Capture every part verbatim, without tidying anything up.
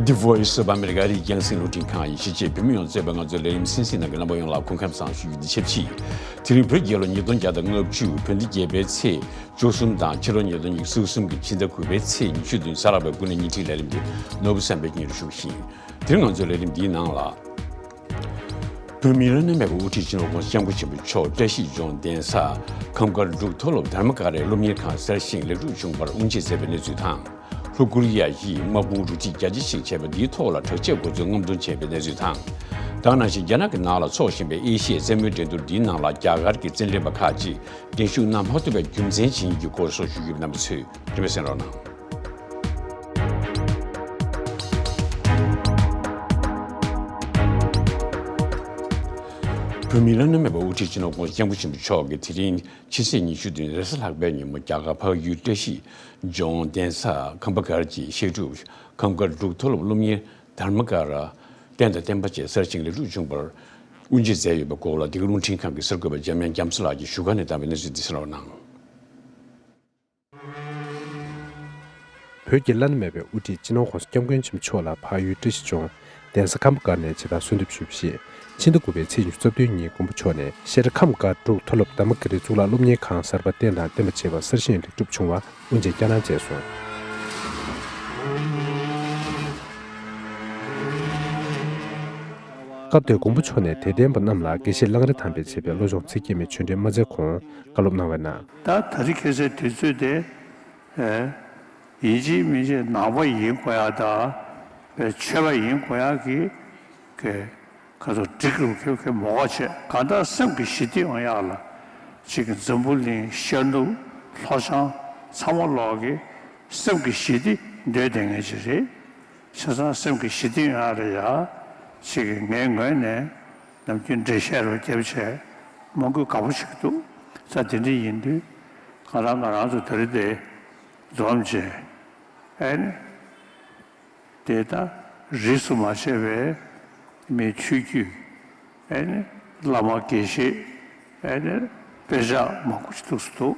The Voice of America ཨ་རིའི་རྒྱང་སྲིང་རླུང་འཕྲིན་ཁང་ཡིན། གཞིས་བྱེས་བོད་མི་ཡོངས་གཙོས་པའི་ང་ཚོའི་ལས་རིམ་གསན་གཟིགས་གནང་མཁན་རྣམ་པ་ཡོངས་ལ་སྐུ་ཁམས་བཟང་ཞུ་རྒྱུ་འདི་ཆབས་ཅིག་དེ་རིང་བོད་རྒྱལ་ལོ་ཉིས་སྟོང་བརྒྱ་དང་ལྔ་བཅུ་བོད་ཟླ་བརྒྱད་པའི་ཚེས་བཅུ་གསུམ་དང་ཕྱི་ལོ་ཉིས་སྟོང་ཉི་ཤུ་གསུམ་གྱི་ཕྱི་ཟླ་དགུ་པའི་ཚེས་ཉི་ཤུ་བདུན། གཟའ་ལྷག་པའི་སྐུ་ན་གཉིས་ཁྲིའི་ལས་རིམ་འདི་ནོར་བུ་བསམ་འཕེལ་གྱིས་སྙན་སྒྲོན་ཞུ་བཞིན། དེ་རིང་ང་ཚོའི་ལས་རིམ་འདིའི་ནང་ལ། བོད་མི་བླ་ན་མེད་པའི་དབུ་ཁྲིད་སྤྱི་ནོར་༸གོང་ས་༸སྐྱབས་མགོན་ཆེན་པོ་མཆོག་བཀྲ་ཤིས་ལྗོངས་གདན་ས་ཁམས་དཀར་འབྲུག་མཐོ་སློབ་དྷརྨ་ཀ་རའི་སློབ་གཉེར་ཁང་གསར་བཞེངས་ལེགས་གྲུབ་བྱུང་བར་དབུ་འབྱེད་མཛད་པའི་གནས་ཚུལ་དང་། ལྷོ་ཀོ་རི་ཡ་ཡིས་དམག་དཔུང་རུ་ཁྲིད་རྒྱ་ཆེ་ཞིག་བྱས་པ་འདིའི་ཐོག་ལ་དྲག་ཆས་འགོ་ཚུགས་རྔམ་སྟོན་བྱས་པའི་གནས་ཚུལ་དང་། དེ་ག་ནང་བཞིན་རྒྱ་ནག་གི་ནང་ལ་འཚོགས་བཞིན་པའི་ཨེ་ཤི་ཡའི་རྩེད་མོའི་འགྲན་བསྡུར་འདིའི་ནང་ལ་རྒྱ་གར་གྱི་རྩེད་འགྲན་པ་ཁག་ཅིག་འགྲན་ཞུགས་གནང་མ་ཐུབ་པའི་རྒྱུ་མཚན་ཇི་ཡིན་གྱི་སྐོར་སོགས་ཞུ་རྒྱུ་ཡིན་པ་རྣམ་པ་ཚོས་རིན་མེད་གསན་རོགས་གནང་། བོད་མི་བླ་ན་མེད་པའི་དབུ་ཁྲིད་སྤྱི་ནོར་༸གོང་ས་༸སྐྱབས་མགོན་ཆེན་པོ་མཆོག་གིས་དེ་རིང་ཕྱི་ཚེས་ཉི་ཤུ་བདུན་རེས་གཟའ་ལྷག་པའི་ཉིན་མོ་རྒྱ་གར་འཕགས་ཡུལ་བཀྲ་ཤིས་ལྗོངས་གདན་ས་ཁམས་པ་སྒར་གྱི་བཤད་སྒྲུབ་ཁམས་དཀར་འབྲུག་མཐོ་སློབ་སློབ་གཉེར་དྷརྨ་ཀ་ར་རྟེན་དང་བརྟེན་པ་བཅས་གསར་བཞེངས་ལེགས་གྲུབ་བྱུང་བར་དབུ་འབྱེད་མཛད་ཡོད་པའི་སྐོར་ལ་འདི་ག་རླུང་འཕྲིན་ཁང་གི་གསར་འགོད་པ་འཇམ་དབྱངས་རྒྱ་མཚོ་ལགས་ཀྱིས་བཞུགས་སྒར་ནས་བཏང་བའི་གནས་ཚུལ་འདི་གསན་རོགས་གནང་། བོད་ཀྱི་བླ་ན་མེད་པའི་དབུ་ཁྲིད་སྤྱི་ནོར་༸གོང་ས་༸སྐྱབས་མགོན་ཆེན་པོ་མཆོག་ལ་འཕགས་ཡུལ་བཀྲ་ཤིས་ལྗོངས་གདན་ས་ཁམས་པ་སྒར་ནས་ཇི་ལྟར་གསོལ་འདེབས་ཞུས་པ་ཞིག་ཕྱི་ཟླ་དགུ་པའི་ཚེས་ཉི་ཤུ་རྩ་བདུན་ཉིན་མགོན་པོ་མཆོག་ནས་བཤད་སྒྲ་ཁམས་དཀར་འབྲུག་མཐོ་སློབ་དྷརྨ་ཀ་རའི་གཙུག་ལག་སློབ་གཉེར་ཁང་གསར་པ་རྟེན་དང་བརྟེན་པ་བྱས་པ་གསར་བཞེངས་ལེགས་གྲུབ་བྱུང་བ་དབུ་འབྱེད་བསྐྱངས་གནང་མཛད་སོང་། སྐབས་དེར་མགོན་པོ་མཆོག་ནས་དད་ལྡན་པ་རྣམས་ལ་དགེ་བཤེས་གླང་རི་ཐང་པས་མཛད་པའི་བློ་སྦྱོང་ཚིག་བརྒྱད་མའི་ཆོས་འབྲེལ་མ་མཛད་གོང་བཀའ་སློབ་གནང་བའི་ནང་། ད་ད་རེས་ཁ་སང་དུས་ཚོད་དེ། ཨེ། ཡིན་གཅིག་མིན་གཅིག་ནང་པ་ཡིན་དགོས་ཡ་དང་། ཆོས་པ་ཡིན་དགོས་ཡ་གི་གི་ཁ་ཚོ་འགྲིག་རུ་ཁྱོད་ཁྱོད་མོ་ག་བྱས་གང་ལྟར་སེམས་ཀྱི་ཞི་བདེ་ཡོང་ཡག་ལ་ཅིག་གི་འཛམ་བུ་གླིང་ཤར་ནུབ་ལྷོ་བྱང་ཚང་མ་ལོག་གི་སེམས་ཀྱི་ཞི་བདེ་འདོད་བསྡད་མཁན་ཅིག་རེད། བྱས་ཙང་སེམས་ཀྱི་ཞི་བདེ་ཡོང་ཡག་ལ་ཡ་ཅིག་གི་ངའི་ངོས་ནས་ནམ་རྒྱུན་འགྲེལ་བཤད་རུ་བརྒྱབ་བྱས་མང་པོས་དགའ་པོ་བྱེད་ཀྱི་འདུག་ས་དེ་འདྲ་ཡིན་དུས་གང་ལྟར་ང་རང་ཚོ་དེ་རིང་དེ་འཛོམས་བྱས་ཨེ་ནི། དེ་ལྟར་རིས་སུ་མ་ཆད་པའི་མི་ཆོས་བརྒྱུད། ཨེ་ནི། བླ་མ་དགེ་བཤེས། ཨེ་ནི། དཔེ་ཆ་མང་པོ་ཞིག་ཐུགས་སུ་འདུག་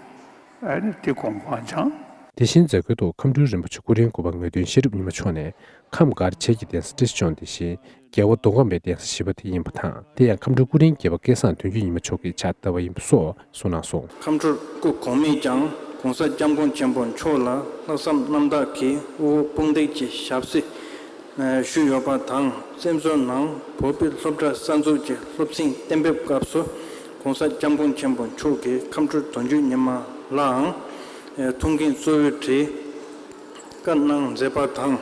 ཨེ་ནི། དེ་དགོངས་པ་བཅངས། དེ་བཞིན་མཛད་སྒོའི་ཐོག་ཁམས་སྤྲུལ་རིན་པོ་ཆེ་སྐུ་རིམ་དགུ་པ་ངེས་དོན་ཤེས་རབ་ཉི་མ་མཆོག་ནས་ཁམས་སྒར་བྱེས་ཀྱི་གདན་ས་བཀྲ་ཤིས་ལྗོངས་དེ་བཞིན་རྒྱལ་བ་མདོ་ཁམས་པའི་གདན་ས་བཞི་པ་དེ་ཡིན་པ་དང་། དེ་ཡང་ཁམས་སྤྲུལ་སྐུ་རིམ་བརྒྱད་པ་སྐལ་བཟང་དོན་གྱི་ཉི་མ་མཆོག་གིས་ཕྱག་བཏབ་པ་ཡིན་པ་སོགས་གསུངས་གནང་སོང་། ཁམས་སྤྲུལ་སྐུ་གོང་མས་ཀྱང་༸གོང་ས་༸སྐྱབས་མགོན་ཆེན་པོ་མཆོག་ལ་ལྷག་བསམ་རྣམ་དག་གིས་དབུ་བོ་དཔུང་འདེགས་ཀྱི་ཞབས་ཕྱི་ཞུས་ཡོད་པ་དང་། བཙན་བྱོལ་ནང་བོད་པའི་སློབ་གྲྭ་གསར་འཛུགས་ཀྱི་སློབ་ཚན་གཏན་འབེབས་སྐབས་སུ་༸གོང་ས་༸སྐྱབས་མགོན་ཆེན་པོ་མཆོག་གིས་ཁམས་སྤྲུལ་དོན་གཅོད་ཉི་མ་ལའང་ཐུགས་འགན་གཙོ་བོའི་གྲས་བཀའ་གནང་མཛད་པ་དང་།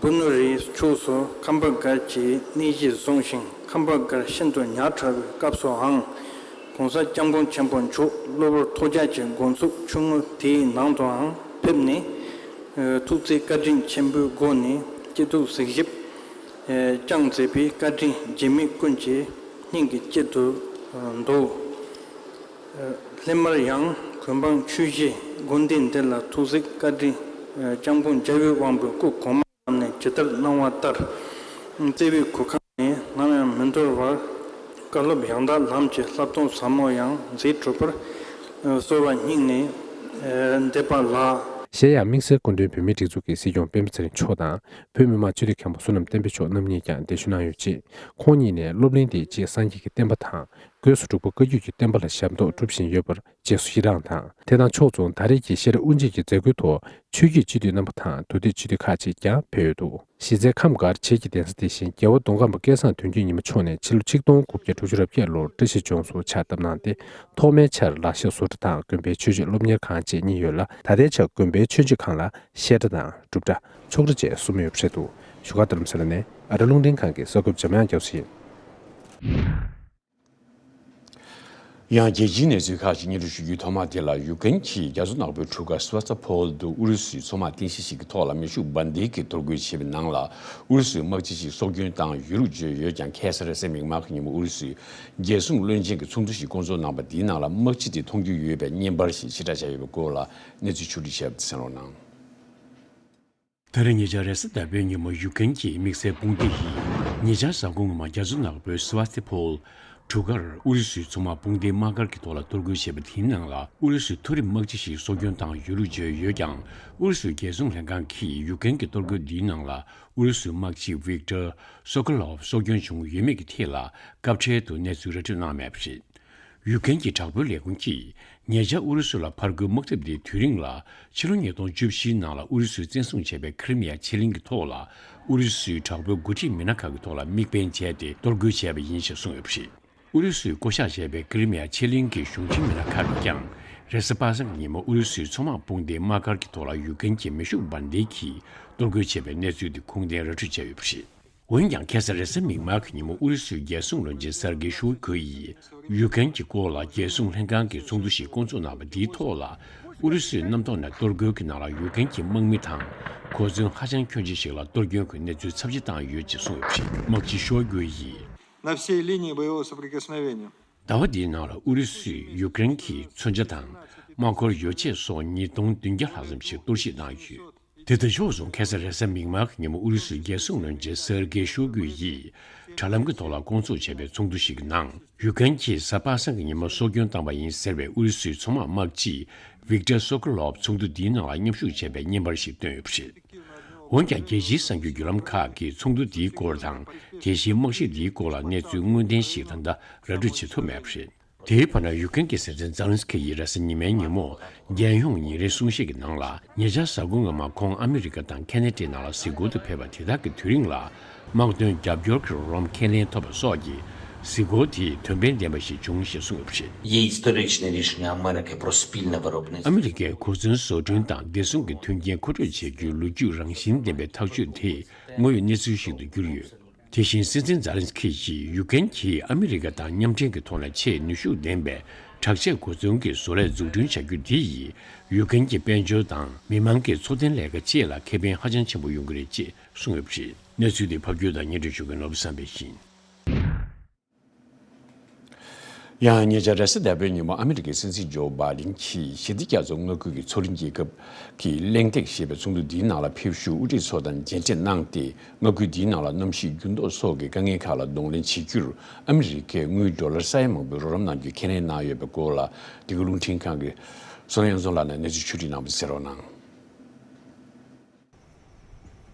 བུ་ནོར་རིའི་ཕྱོགས་སུ་ཁམས་པ་སྒར་གྱི་གནས་གཞི་བཟུང་ཞིང་། ཁམས་པ་སྒར་ཤིན་ཏུ་ཉག་ཕྲ་བའི་སྐབས་སུའང་༸གོང་ས་༸སྐྱབས་མགོན་ཆེན་པོ་མཆོག་གློ་བུར་ཐོལ་རྒྱག་གི་འགོ་འཛུགས་ཆུང་ངུ་དེའི་ནང་དུའང་ཕེབས་ནས། ཐུགས་བརྩེ་བཀའ་དྲིན་ཆེན་པོའི་སྒོ་ནས་སྐྱིད་སྡུག་གཟིགས་ཞིབ་བསྐྱངས་མཛད་པའི་བཀའ་དྲིན་རྗེས་མི་ཀུན་གྱི་སྙིང་གི་དཀྱིལ་དུ་འདུག་ལྷག་མར་ཡང་གུས་འབངས་ཆོས་བཞིའི་དགོན་སྡེ་འདི་ལ་ཐུགས་གཟིགས་བཀའ་དྲིན་༸སྐྱབས་མགོན་རྒྱལ་བའི་དབང་པོའི་སྐུ་གོང་མ་རྣམས་ནས་ཇི་ལྟར་གནང་བ་ལྟར། བརྩེ་བའི་གུར་ཁང་ནས་ནམ་ཡང་མི་འདོར་བར་བཀའ་སློབ་ཡང་དག་ལམ་གྱི་བསླབ་སྟོན་ཟབ་མོ་ཡང་མཛད་གྲུབ་པར་གསོལ་བ་སྙིང་ནས་འདེབས་པ་ལགས། གཞན་ཡང་དམིགས་བསལ་སྐུ་མགྲོན་བོད་མིའི་སྒྲིག་འཛུགས་ཀྱི་སྲིད་སྐྱོང་སྤེན་པ་ཚེ་རིང་མཆོག་དང་། བོད་མི་མང་སྤྱི་འཐུས་མཁན་པོ་བསོད་ནམས་བསྟན་འཕེལ་མཆོག་རྣམ་གཉིས་ཀྱང་གདན་ཞུ་གནང་ཡོད་ཅིང་། ཁོང་གཉིས་ནས་སློབ་གླིང་འདི་རྗེ་སངས་རྒྱས་ཀྱི་བསྟན་པ་དང་། སྒོས་སུ་འབྲུག་པ་བཀའ་བརྒྱུད་ཀྱི་བསྟན་པ་ལ་ཞབས་ཏོག་སྒྲུབ་བཞིན་ཡོད་པར་རྗེས་སུ་ཡི་རངས་དང་། དེ་དང་ཕྱོགས་མཚུངས་ད་རེས་ཀྱི་བཤད་སྒྲ་དབུ་འབྱེད་ཀྱི་མཛད་སྒོའི་ཐོག་ཆོས་བརྒྱུད་སྤྱི་འཐུས་རྣམ་པ་དང་དོལ་སྡེ་སྤྱི་འཐུས་ཁག་ཅིག་ཀྱང་ཕེབས་ཡོད་འདུག་གཞི་རྩའི་ཁམས་སྒར་བྱེས་ཀྱི་གདན་ས་དེ་བཞིན་རྒྱལ་བ་མདོ་ཁམས་པ་སྐལ་བཟང་དོན་གྱི་ཉི་མ་མཆོག་ནས་ཕྱི་ལོ་ཆིག་སྟོང་དགུ་བརྒྱ་དྲུག་ཅུ་རེ་བརྒྱད་ལོར་བཀྲ་ཤིས་ལྗོངས་སུ་ཕྱག་བཏབ་གནང་སྟེ། ཐོག་མའི་ཆར་ལག་ཤེས་བཟོ་གྲྭ་དང་དགོན་པའི་ཆོས་བརྒྱུད་སློབ་གཉེར་ཁང་བཅས་གཉེར་ཡོད་ལ། ད་ལྟའི་ཆར་དགོན་པའི་ཆོས་བརྒྱུད་ཁང་ལ་བཤད་གྲྭ་དང་སྒྲུབ་གྲྭ། ཆོག་གྲྭ་བཅས་གསུམ་ཡོད་པ་རེད་འདུག་བཞུགས་སྒར་རྡ་རམ་ས་ལ་ནས་ཨ་རི་རླུང་འཕྲིན་ཁང་གི་གསར་འགོད་པ་འཇམ་དབྱངས་རྒྱ་མཚོ་ཡིན། ཡང་རྒྱལ་སྤྱིའི་གནས་ཚུལ་ཁག་ཅིག་སྙན་སྒྲོན་ཞུ་རྒྱུའི་ཐོག་མ་དེ་ལ། ཡུཀ་རེན་གྱི་རྒྱ་མཚོ་ནག་པོའི་གྲུ་ཁ་སི་ཝ་སྟ་ཕོལ་དུ་ཨུ་རུ་སུའི་མཚོ་དམག་རྟེན་གཞི་ཞིག་གི་ཐོག་ལ་མེ་ཤུགས་འབར་མདེལ་གྱིས་གཏོར་རྒོལ་བྱས་པའི་ནང་ལ། ཨུ་རུ་སུའི་དམག་སྤྱི་ཞིག་སྲོག་སྐྱོན་བཏང་ཡོད་ལུགས་བརྗོད་ཡོད་ཀྱང་། ཁ་སང་རེས་གཟའ་མིག་དམར་གྱི་ཉིན་མོ་ཨུ་རུ་སུའི་རྒྱལ་སྲུང་བློན་ཆེན་གྱི་ཚོགས་འདུ་ཞིག་བསྐོང་ཚོགས་གནང་པ་འདིའི་ནང་ལ་དམག་སྤྱི་དེ་མཐོང་རྒྱུ་ཡོད་པའི་བརྙན་པར་ཞིག་ཕྱིར་བསྒྲགས་བྱས་ཡོད་པའི་སྐོར་ལ་གནས་ཚུལ་ཕྱོགས་སྒྲིག་བྱས་པ་དེ་གསན་རོགས་གནང་། ད་རེས་ཉེ་ཆར་རེས་གཟའ་ཟླ་བའི་ཉིན་མོ་ཡུཀ་རེན་གྱི་དམིགས་བསལ་དཔུང་སྡེ་ཡིས་ཉེ་ཆར་གཟའ་འཁོར་སྔོན་མ་རྒྱ་མཚོ་ནག་པོའི་སི་ཝ་སི་ཏི་ཕོལ་ དྲུག་ཀར་ཨུ་རུ་སུའི་མཚོ་དམག་དཔུང་སྡེའི་དམག་སྒར་གྱི་ཐོག་ལ་གཏོར་རྒོལ་བྱས་པ་དེའི་ནང་ལ་ཨུ་རུ་སུའི་མཐོ་རིམ་དམག་སྤྱི་ཞིག་སྲོག་སྐྱོན་བཏང་ཡོད་ལུགས་བརྗོད་ཡོད་ཀྱང་། ཨུ་རུ་སུའི་རྒྱལ་སྲུང་ལྷན་ཁང་གིས་ཡུཀ་རེན་གྱི་གཏོར་རྒོལ་འདིའི་ནང་ལ་ཨུ་རུ་སུའི་དམག་སྤྱི་ཝིག་ཏར་སོ་ཀོ་ལོབ་སྲོག་སྐྱོན་བྱུང་ཡོད་མེད་ཀྱི་ཐད་ལ་སྐབས་འཕྲལ་དུ་གནས་ཚུལ་ར་སྤྲོད་གནང་མེད་པ་རེད། ཡུཀ་རེན་གྱི་དྲག་པོའི་ལས་ཁུངས་ཀྱིས་ཉེ་ཆར་ཨུ་རུ་སུ་ལ་ཕར་རྒོལ་དམག་འཐབ་དེའི་དུས་རིང་ལ་ཕྱི་ལོ་ཉིས་སྟོང་བཅུ་བཞིའི་ནང་ལ་ཨུ་རུ་སུས་བཙན་བཟུང་བྱས་པའི་ཁི་རི་མི་ཡ་ཆེ་གླིང་གི་ཐོག་ལ་ཨུ་རུ་སུའི་དྲག་པོའི་འགོ་ཁྲིད་མི་སྣ་ཁག་གི་ཐོག་ལ་དམིགས་འབེན་བྱས་ཏེ་གཏོར་རྒོལ་བྱས་པ་ཡིན་ཞེས་གསུངས་ཡོད་པ་རེད། ཨུ་རུ་སུས་བསྐོ་གཞག་བྱས་པའི་ཀི་རི་མི་ཡ་ཆེ་གླིང་གི་གཞུང་ཆེན་མི་སྣ་ཁག་གིས་ཀྱང་རེས་གཟའ་པ་སངས་ཀྱི་ཉིན་མོ་ཨུ་རུ་སུའི་མཚོ་དམག་དཔུང་སྡེའི་དམག་སྒར་གྱི་ཐོག་ལ་ཡུཀ་རེན་གྱི་མེ་ཤུགས་འབར་མདེལ་གྱིས་གཏོར་རྒོལ་བྱས་པའི་གནས་ཚུལ་དེ་ཁུངས་ལྡན་ར་སྤྲོད་བྱས་ཡོད་པ་རེད། འོན་ཀྱང་ཁ་སང་རེས་གཟའ་མིག་དམར་གྱི་ཉིན་མོ་ཨུ་རུ་སུའི་རྒྱལ་སྲུང་བློན་ཆེན་སར་གེ་ཤོ་གུ་ཡིས་ཡུཀ་རེན་གྱི་སྐོར་ལ་རྒྱལ་སྲུང་ལྷན་ཁང་གི་ཚོགས་འདུ་ཞིག་བསྐོང་ཚོགས་གནང་བ་འདིའི་ཐོག་ལ་ཨུ་རུ་སུས་གནམ་ཐོག་ནས་གཏོར་རྒོལ་གྱི་ནང་ལ་ཡུཀ་རེན་གྱི་དམག་མི་དང་གོ་མཚོན་ཧ་ཅང་ཁྱོན་ཆེ་ཞིག་ལ་གཏོར་སྐྱོན་གྱི་གནས་ཚུལ་ཚབས་ཆེ་བཏང་ཡོད་ཅེས་གསུངས་ཡོད་པ་རེད། དམག་སྤྱི་ཤོ་གུ་ཡིས། На всей линии боевого соприкосновения. ཟླ་བ་འདིའི་ནང་ལ་ཨུ་རུ་སུས་ཡུཀ་རེན་གྱི་མཚོན་ཆ་དང་དམག་འཁོར་ཡོ་ཆས་སོགས་ཉིས་སྟོང་བདུན་བརྒྱ་ལྷག་ཙམ་ཞིག་གཏོར་བཤིག་གནང་ཡོད། དེ་དང་ཕྱོགས་མཚུངས་ཁ་སང་རེས་གཟའ་མིག་དམར་གྱི་ཉིན་མོ་ཨུ་རུ་སུའི་རྒྱལ་སྲུང་བློན་ཆེན་སེར་གེ་ཤོ་གུ་ཡིས་དྲ་ལམ་གྱི་ཐོག་ལ་བསྐོང་ཚོགས་བྱས་པའི་ཚོགས་འདུ་ཞིག་གི་ནང་ཡུཀ་རེན་གྱིས་གཟའ་པ་སངས་ཀྱི་ཉིན་མོ་སྲོག་སྐྱོན་བཏང་བ་ཡིན་ཟེར་བའི་ཨུ་རུ་སུའི་མཚོ་དམག་དམག་སྤྱི་ཝིག་ཏར་སོ་ཀོ་ལོབ་ཚོགས་འདུ་འདིའི་ནང་ལ་མཉམ་ཞུགས་བྱས་པའི་བརྙན་པར་ཞིག་བཏོན་ཡོད་པ་རེད། འོན་ཀྱང་རྒྱལ་སྤྱིའི་གསར་འགྱུར་བརྒྱུད་ལམ་ཁག་གིས་ཚོགས་འདུ་འདིའི་སྐོར་དང་དེ་བཞིན་དམག་ཞི་འདིའི་སྐོར་ལ་གནས་ཚུལ་དངོས་བདེན་ཞིག་ད་ལྟ་ར་སྤྲོད་བྱེད་ཐུབ་མེད་པ་རེད། དེའི་བར་ན་ཡུཀ་རེན་གྱི་སྲིད་འཛིན་ཛཱ་ལན་སི་ཁི་ཡིས་རེས་གཟའ་ཉི་མའི་ཉིན་མོ་རྒྱལ་ཡོངས་ཉིན་རེའི་གསུང་བཤད་ཀྱི་ནང་ལ་ཉེ་ཆར་གཟའ་འཁོར་སྔོན་མ་ཁོང་ཨ་མི་རི་ཀ་དང་ཁེ་ན་ཌའི་ནང་ལ་གཟིགས་སྐོར་དུ་ཕེབས་པ་དེ་དག་གི་དུས་རིང་ལ་དམག་དོན་རྒྱབ་སྐྱོར་གྱི་རོགས་རམ་ཁས་ལེན་ཐོབ་པ་སོགས་ཀྱིས་གཟིགས་སྐོར་དེས་དོན་ཕན་ལྡན་པ་ཞིག་བྱུང་ཞེས་གསུངས་ཡོད་པ་རེད། Jej historiczne rішenia Amerike pro spilne wyrobienie. ཨ་མི་རི་ཀས་གོ་མཚོན་བཟོ་སྐྲུན་དང་བདེ་སྲུང་གི་མཐུན་རྐྱེན་མཁོ་སྤྲོད་བྱེད་རྒྱུའི་ལོ་རྒྱུས་རང་བཞིན་ལྡན་པའི་ཐག་གཅོད་དེས་དངོས་ཡོད་གནས་ཚུལ་ཞིག་ཏུ་གྱུར་ཡོད། དེ་བཞིན་སྲིད་འཛིན་ཛཱ་ལན་སི་ཁི་ཡིས་ཡུཀ་རེན་གྱིས་ཨ་མི་རི་ཀ་དང་མཉམ་འབྲེལ་གྱི་ཐོག་ནས་ཆེས་ནུས་ཤུགས་ལྡན་པའི་དྲག་ཆས་གོ་མཚོན་གྱི་བཟོ་ལས་འཛུགས་སྐྲུན་བྱ་རྒྱུ་འདི་ཡིས་ཡུཀ་རེན་གྱི་དཔལ་འབྱོར་དང་མི་མང་གི་འཚོ་རྟེན་ལས་ཀ་བཅས་ལ་ཁེ་ཕན་ཧ་ཅང་ཆེན་པོ་ཡོང་གི་རེད་ཅེས་གསུངས་ཡོད་པ་རེད། གནས་ཚུལ་འདི་ཕབ་སྒྱུར་དང་སྙན་སྒྲོན་ཞུ་མཁན་ནོར་བུ་བསམ་འཕེལ་ཡིན། ཡང་ཉེ་ཆར་རེས་གཟའ་ཟླ་བའི་ཉིན་མོ་ཨ་མི་རི་ཀའི་སྲིད་འཛིན་ཇོ་བྷའི་ཌེན་གྱིས་ཞི་བདེ་རྒྱ་མཚོ་མངའ་ཁུལ་གྱི་མཚོ་གླིང་རྒྱལ་ཁབ་ཀྱི་གླེང་སྟེགས་ཞེས་པའི་ཚོགས་འདུ་འདིའི་ནང་ལ་ཕེབས་ཞུགས་དབུ་ཁྲིད་ཚོ་དང་མཇལ་འཕྲད་གནང་སྟེ། མངའ་ཁུལ་འདིའི་ནང་ལ་གནམ་གཤིས་འགྱུར་ལྡོག་སོགས་ཀྱི་དཀའ་ངལ་ཁག་ལ་གདོང་ལེན་བྱེད་རྒྱུར་ཨ་མི་རི་ཀས་དངུལ་ཌོ་ལར་ས་ཡ་མང་པོའི་རོགས་རམ་གནང་རྒྱུའི་ཁས་ལེན་གནང་ཡོད་པའི་སྐོར་ལ། འདི་ག་རླུང་འཕྲིན་ཁང་གི་བསོད་ནམས་དབྱངས་འཛོམས་ལགས་ནས་གནས་ཚུལ་ཕྱོགས་བསྒྲིགས་གནང་བ་གསན་རོགས་གནང་།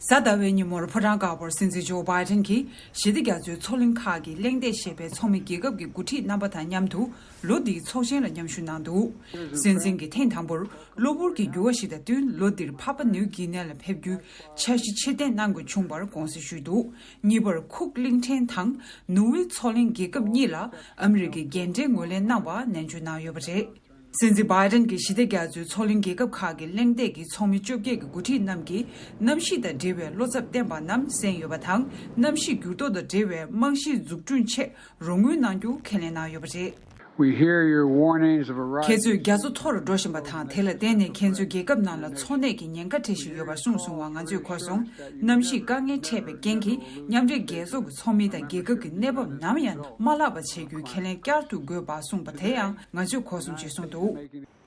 གཟའ་ཟླ་བའི་ཉིན་མོར་ཕོ་བྲང་དཀར་པོར་སྲིད་འཛིན་ཇོ་བྷའི་ཌེན་གྱིས་ཞི་བདེ་རྒྱ་མཚོའི་མཚོ་གླིང་ཁག་གི་གླེང་སྟེགས་ཞེས་པའི་ཚོགས་མི་རྒྱལ་ཁབ་ཀྱི་འགོ་ཁྲིད་རྣམ་པ་དང་མཉམ་དུ་ལོ་འདིའི་ཚོགས་ཆེན་ལ་མཉམ་ཞུགས་གནང་འདུག་སྲིད་འཛིན་གྱིས་ཐེངས་དང་པོར་གློ་བུར་གྱི་འགྱུར་བ་ཞིག་དང་བསྟུན་ལོ་འདིར་ཕ་པ་ནིའུ་གྷི་ནེ་ལ་ཕེབས་རྒྱུའི་འཆར་གཞི་ཕྱིར་འཐེན་གནང་དགོས་བྱུང་བར་དགོངས་སེལ་ཞུས་འདུག་གཉིས་པར་ཁུག་གླིང་ཕྲན་དང་ནུ་ཝེ་མཚོ་གླིང་རྒྱལ་ཁབ་གཉིས་ལ་ཨ་མི་རི་ཀའི་རྒན་གྲས་ངོས་ལེན་གནང་བ་ནན་བརྗོད་གནང་ཡོད་པ་རེད། སྲིད་འཛིན་བྷའི་ཌེན་གྱིས་ཞི་བདེ་རྒྱ་མཚོའི་མཚོ་གླིང་རྒྱལ་ཁབ་ཁག་གི་གླེང་སྟེགས་ཀྱི་ཚོགས་མི་བཅོ་བརྒྱད་ཀྱི་འགོ་ཁྲིད་རྣམས་ཀྱིས་གནམ་གཤིས་དང་འབྲེལ་བའི་བློ་འཚབ་བསྟན་པ་རྣམས་གསན་ཡོད་པ་དང་། གནམ་གཤིས་འགྱུར་ལྡོག་དང་འབྲེལ་བའི་རྨང་གཞི་འཛུགས་སྐྲུན་ཆེད་རོགས་དངུལ་གནང་རྒྱུ་ཁས་ལེན་གནང་ཡོད་པ་རེད། We hear your warnings of a rise. ཁྱེད་ཚོས་རྒྱ་མཚོ་མཐོ་རུ་འགྲོ་བཞིན་པ་དང་། དེ་ལ་བརྟེན་ནས་ཁྱེད་ཚོའི་རྒྱལ་ཁབ་ནང་ལ་འཚོ་གནས་ཀྱི་ཉེན་ཁ་འཕྲད་བཞིན་ཡོད་པ་གསུངས་སོང་བ་ང་ཚོས་གོ་སོང་། གནམ་གཤིས་དཀའ་ངལ་འཕྲད་པའི་རྐྱེན་གྱིས་མཉམ་འབྲེལ་རྒྱལ་ཚོགས་ཀྱི་ཚོགས་མི་དང་རྒྱལ་ཁབ་ཀྱི་གནས་བབ་ནམ་ཡང་མ་བརླག་པ་བྱེད་རྒྱུའི་ཁས་ལེན་བསྐྱར་དུ་དགོས་པ་གསུངས་པ་དེ་ཡང་ང་ཚོས་གོ་སོང་ཞེས་གསུངས་འདུག་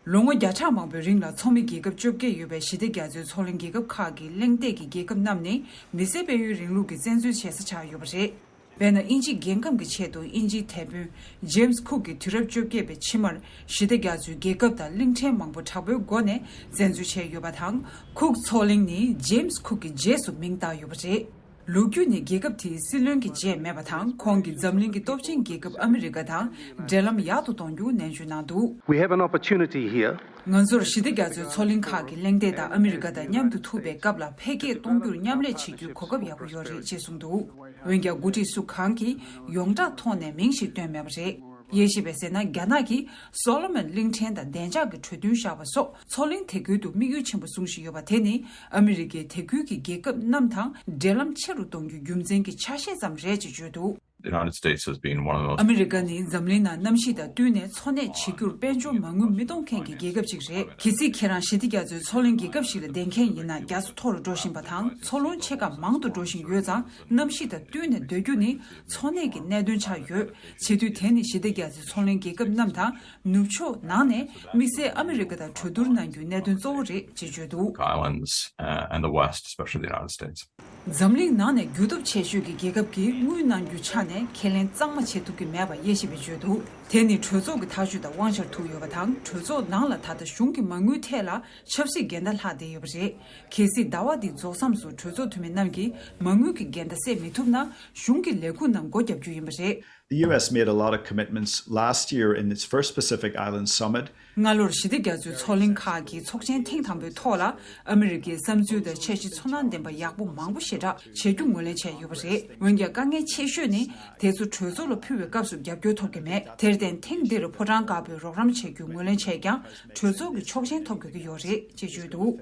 ལོ་ངོ་བརྒྱ་ཕྲག་མང་པོའི་རིང་ལ་ཚོགས་མི་རྒྱལ་ཁབ་བཅོ་བརྒྱད་ཡོད་པའི་ཞི་བདེ་རྒྱ་མཚོའི་མཚོ་གླིང་རྒྱལ་ཁབ་ཁག་གི་གླེང་སྟེགས་ཀྱི་རྒྱལ་ཁབ་རྣམས་ནི་མི་སེར་སྤེལ་ཡུལ་རིང་ལུགས་ཀྱི་བཙན་འཛུལ་བྱེད་ས་ཆགས་ཡོད་པ་རེད། དཔེར་ན། དབྱིན་ཇིའི་རྒྱལ་ཁམས་ཀྱི་ཆེད་དུ་དབྱིན་ཇིའི་དེད་དཔོན་ཇེམ་སི་ཁུག་གིས་དུས་རབས་བཅོ་བརྒྱད་པའི་ཕྱི་མར་ཞི་བདེ་རྒྱ་མཚོའི་རྒྱལ་ཁབ་དང་གླིང་ཕྲན་མང་པོ་དྲག་པོའི་སྒོ་ནས་བཙན་འཛུལ་བྱས་ཡོད་པ་དང་། ཁུག་མཚོ་གླིང་ནི་ཇེམ་སི་ཁུག་གི་རྗེས་སུ་མིང་བཏགས་ཡོད་པ་རེད། ལོ་རྒྱུས་ནི་རྒྱལ་ཁབ་དེའི་སྲིད་བློན་གྱི་རྗེས་མེད་པ་དང་། ཁོང་གིས་འཛམ་གླིང་གི་སྟོབས་ཆེན་རྒྱལ་ཁབ་ཨ་མི་རི་ཀ་དང་འབྲེལ་ལམ་ཡག་ཏུ་གཏོང་རྒྱུ་ནན་བརྗོད་གནང་འདུག We have an opportunity here. ང་ཚོར་ཞི་བདེ་རྒྱ་མཚོའི་མཚོ་གླིང་ཁག་གི་གླེང་སྟེགས་དང་ཨ་མི་རི་ཀ་དང་མཉམ་དུ་ཐུག་པའི་སྐབས་ལ་འཕེལ་རྒྱས་གཏོང་རྒྱུར་མཉམ་ལས་བྱེད་རྒྱུའི་གོ་སྐབས་ཡག་པོ་ཡོད་རེད་ཅེས་གསུངས་འདུག་འོན་ཀྱང་། འགོ་ཁྲིད་སུ་གང་གིས་ཡོངས་གྲགས་ཐོག་ནས་མིང་ཞིག་བཏོན་མེད་པ་རེད། དབྱེ་ཞིབ་པས་ཟེར་ན། རྒྱ་ནག་གིས་སོ་ལོ་མོན་གླིང་ཕྲན་དང་བདེ་འཇགས་ཀྱི་གྲོས་མཐུན་བཞག་པ་སོགས་མཚོ་གླིང་དེ་ཁུལ་དུ་དམིགས་ཡུལ་ཆེན་པོ་བཟུང་བཞིན་ཡོད་པ་དེ་ནི་ཨ་མི་རི་ཀས་དེ་ཁུལ་གྱི་རྒྱལ་ཁབ་རྣམས་དང་འབྲེལ་ལམ་ཆེ་རུ་གཏོང་རྒྱུའི་རྒྱུ་མཚན་གྱི་ཆ་ཤས་ཙམ་རེད་ཅེས་བརྗོད་འདུག The United States has been one of the most ཨ་མི་རི་ཀ་ནི་འཛམ་གླིང་ནང་གནམ་གཤིས་དང་བསྟུན་ནས་འཚོ་གནས་བྱེད་རྒྱུར་དཔལ་འབྱོར་མ་དངུལ་མི་གཏོང་མཁན་གྱི་རྒྱལ་ཁབ་ཅིག་རེད། གལ་སྲིད་ཁྱེད་རང་ཞི་བདེ་རྒྱ་མཚོའི་མཚོ་གླིང་རྒྱལ་ཁབ་ཞིག་ལ་བསྡད་མཁན་ཡིན་ན། རྒྱ་མཚོ་མཐོ་རུ་འགྲོ་བཞིན་པ་དང་། མཚོ་རླུང་ཆེ་ཁ་མང་དུ་འགྲོ་བཞིན་ཡོད་ཙང་། གནམ་གཤིས་དང་བསྟུན་ནས་སྡོད་རྒྱུ་ནི་འཚོ་གནས་ཀྱི་གནད་དོན་ཆགས་ཡོད། བྱེད་དུས་དེ་ནི་ཞི་བདེ་རྒྱ་མཚོའི་མཚོ་གླིང་རྒྱལ་ཁབ་རྣམས་དང་ནུབ་ཕྱོགས་ནང་ནས་དམིགས་བསལ་ཨ་མི་རི་ཀ་དང་གྲོས་བསྡུར་གནང་རྒྱུའི་གནད་དོན་གཙོ་བོ་རེད་ཅེས་བརྗོད་འདུག Islands, uh, and the West, especially the United States. འཛམ་གླིང་ནང་ནས་རྒུད་སྟོབས་ཆེ་ཤོས་ཀྱི་རྒྱལ་ཁབ་ཀྱིས་དངུལ་གནང་རྒྱུའི་ཆ་ནས་ཁས་ལེན་གཙང་མ་བྱེད་ཐུབ་ཀྱི་མེད་པ་དབྱེ་ཞིབ་པས་བརྗོད་འདུག་དེ་ནི་གྲོས་ཚོགས་ཀྱི་ཐག་གཅོད་དང་དབང་ཆར་ཐུག་ཡོད་པ་དང་། གྲོས་ཚོགས་ནང་ལ་ད་ལྟ་གཞུང་གི་མ་དངུལ་ཐད་ལ་ཆབ་སྲིད་འགལ་ཟླ་ལྷག་བསྡད་ཡོད་པ་རེད། གལ་སྲིད་ཟླ་བ་འདི་རྫོགས་མཚམས་སུ་གྲོས་ཚོགས་འཐུས་མི་རྣམས་ཀྱིས་མ་དངུལ་གྱི་འགལ་ཟླ་སེལ་མི་ཐུབ་ན། གཞུང་གི་ལས་ཁུངས་རྣམས་སྒོ་བརྒྱབ་རྒྱུ་ཡིན་པ་རེད། The U S made a lot of commitments last year in its first Pacific Islands Summit. སྔ་ལོར་ཞི་བདེ་རྒྱ་མཚོའི་མཚོ་གླིང་ཁག་གི་ཚོགས་ཆེན་ཐེངས་དང་པོའི་ཐོག་ལ། ཨ་མི་རི་ཀའི་བསམ་ཚུལ་དང་འཆར་གཞི་ཚོར་སྣང་ལྡན་པ་ཡག་པོ་མང་པོ་ཞེ་དྲག་བྱེད་རྒྱུ་ངོས་ལེན་བྱས་ཡོད་པ་རེད། འོན་ཀྱང་། དཀའ་ངལ་ཆེ་ཤོས་ནི། དེ་ཚོ་གྲོས་ཚོགས་ལ་ཕུལ་བའི་སྐབས་སུ་རྒྱབ་སྐྱོར་ཐོབ་ཀྱི་མེད། དེར་བརྟེན། ཐེངས་འདིར་ཕོ་བྲང་དཀར་པོའི་རོགས་རམ་བྱེད་རྒྱུ་ངོས་ལེན་བྱས་ཀྱང་། གྲོས་ཚོགས་ཀྱི་ཆོག་མཆན་ཐོབ་དགོས་ཀྱི་ཡོད་རེད་ཅེས་བརྗོད་འདུག་